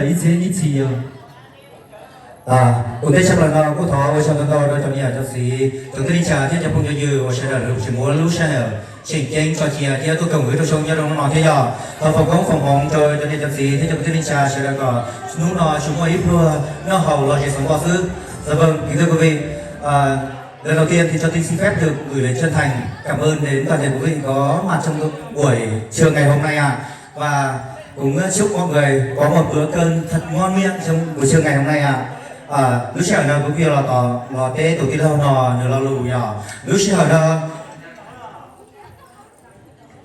Ib txhia ib txhis yog. Kuv teb tshaj plaws no kuj thov ua tsaug ntau ntau rau cov niam cov txiv, cov kwv tij neej tsa thiab cov phooj cov ywg uas sawv daws tsis muab lub sij hawm tseem ceeb tso cia thiab tuaj koom wb rau xyoo nyob rau hnub no thiab yog thov foom koob foom hmoov rau cov niam cov txiv thiab cov kwv tij neej tsa sawv daws kom hnub no tsuas muaj ib pluag noj haus los zem xoom poj xwb. Dạ vâng, kính thưa quý vị, à, Lần đầu tiên thì Cho Tinh xin phép được gửi lời chân thành cảm ơn đến toàn thể quý vị có mặt trong buổi trưa ngày hôm nay ạ. Và cũng chúc mọi người có một bữa cơm thật ngon miệng trong buổi trưa ngày hôm nay ạ. Lub sij hawm no kuv kuj yuav los tos los teb tus tij laug no nws lo lus yog lub sij hawm no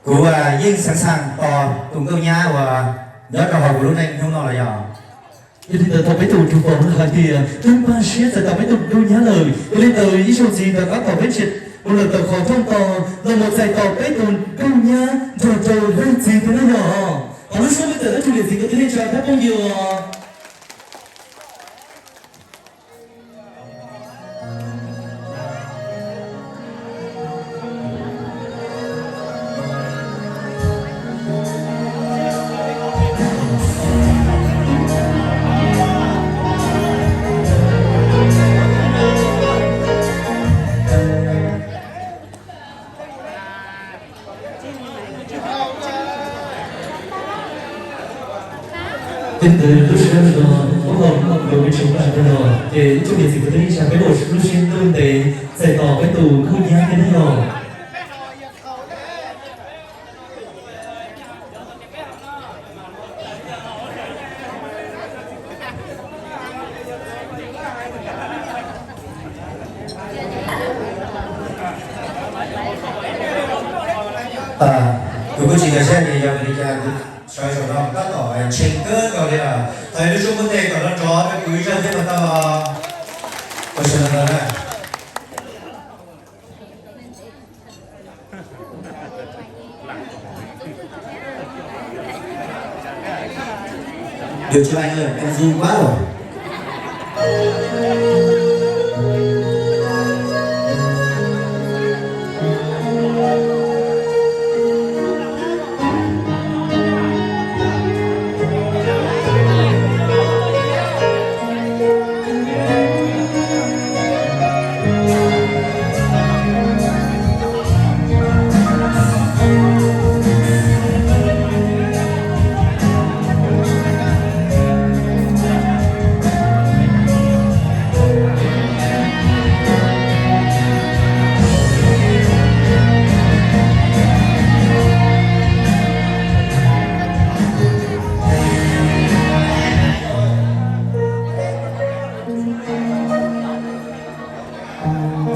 kuv yeej sẵn sàng tos tus nkauj nyab uas nyob rau hauv kuv lub neej hnub no los yog. Yog li ntawd thaum peb tus tub foom hais tias twb npaj siab txais tos peb tus nkauj nyab lawm, yog li ntawd ib zaug ntxiv rov qab tos peb tsev mus lawm tawm qhov rooj tos los mus txais tos peb tus nkauj nyab nrog rau leej txiv thiab na yog. Hos lub suab peb tawm tab tug niam txiv kwv tij neej tsa thiab phooj ywg. Ces ntawd lub sij hawm no, ub, los mus rau peb tsev pab rau no, ces ib tsoom niam txiv kwv tij neej tsa peb ua lub siab ntuj ntev txais tos peb tus nkauj nyab thiab na yog. Kuv kuj tsis nkag siab tias yog vim li cas kuv sawv saum no tab tom tshee kawg nkaus li os. Thov ib lub suab npuaj tes kom nrov nrov rau kuv ib zaug thiab puas tau? Ua tsaug ntau ntau na. Được chưa anh ơi? Em run quá rồi.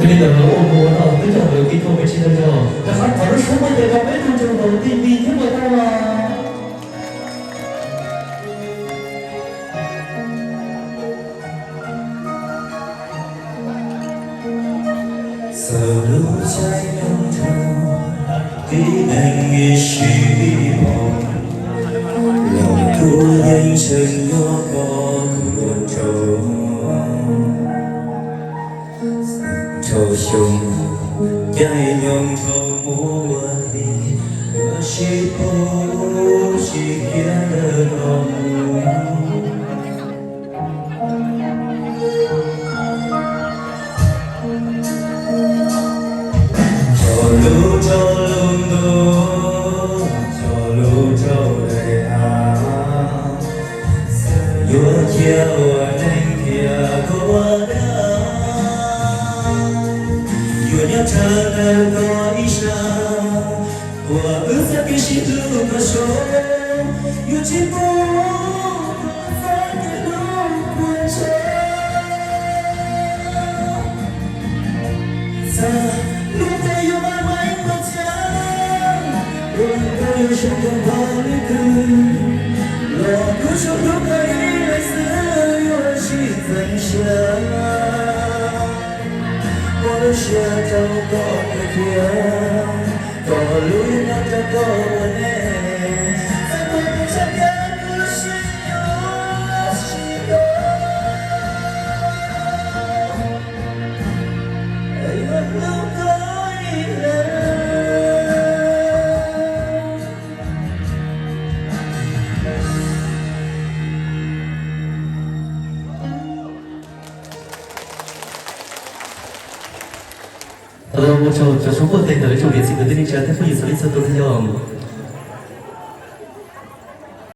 Yog li ntawd ua mus ua no twb yog lawv kev thov peb tsis tau yog, rov qab thov lub suab npuaj tes rau peb tug nraug vauv Tij Npis thiab puas tau os? Txawm lub caij nyoog dhau, tib neeg ib sij hawm los tuaj yeej tseem nyob koj kuv nrog. Dhau xyoo, caij nyoog dhau mus ua tij, yuav sib pab sib qhia ntawm no mus. Cog lub rau lub ntuj, cog lub rau daim av, txawm yuav cia ua neeg thiab koj ua dab, yuav nyob rau ntawm koj ib sab, uas wb txoj kev sib hlub koj zoo, yuav tsis pub koj txoj kev hlub puas tsav. Txawm lub ntuj yuav maj mam los txog, lub ntuj yuav zoo npaum li twg, los kuv tsuas hlub koj ib leeg xwb yuav tsis txeev siab. Muab lub siab rau koj kawg thiab, kom lub no rau koj ua neej, txawm tus twg tshaj thiab kuv lub siab yuav tsis nco. Ua tsaug rau suab puag teg ntawm ib tsoom niam txiv kwv tij neej tsa thiab phooj ywg txhua leej txhua tus na yom.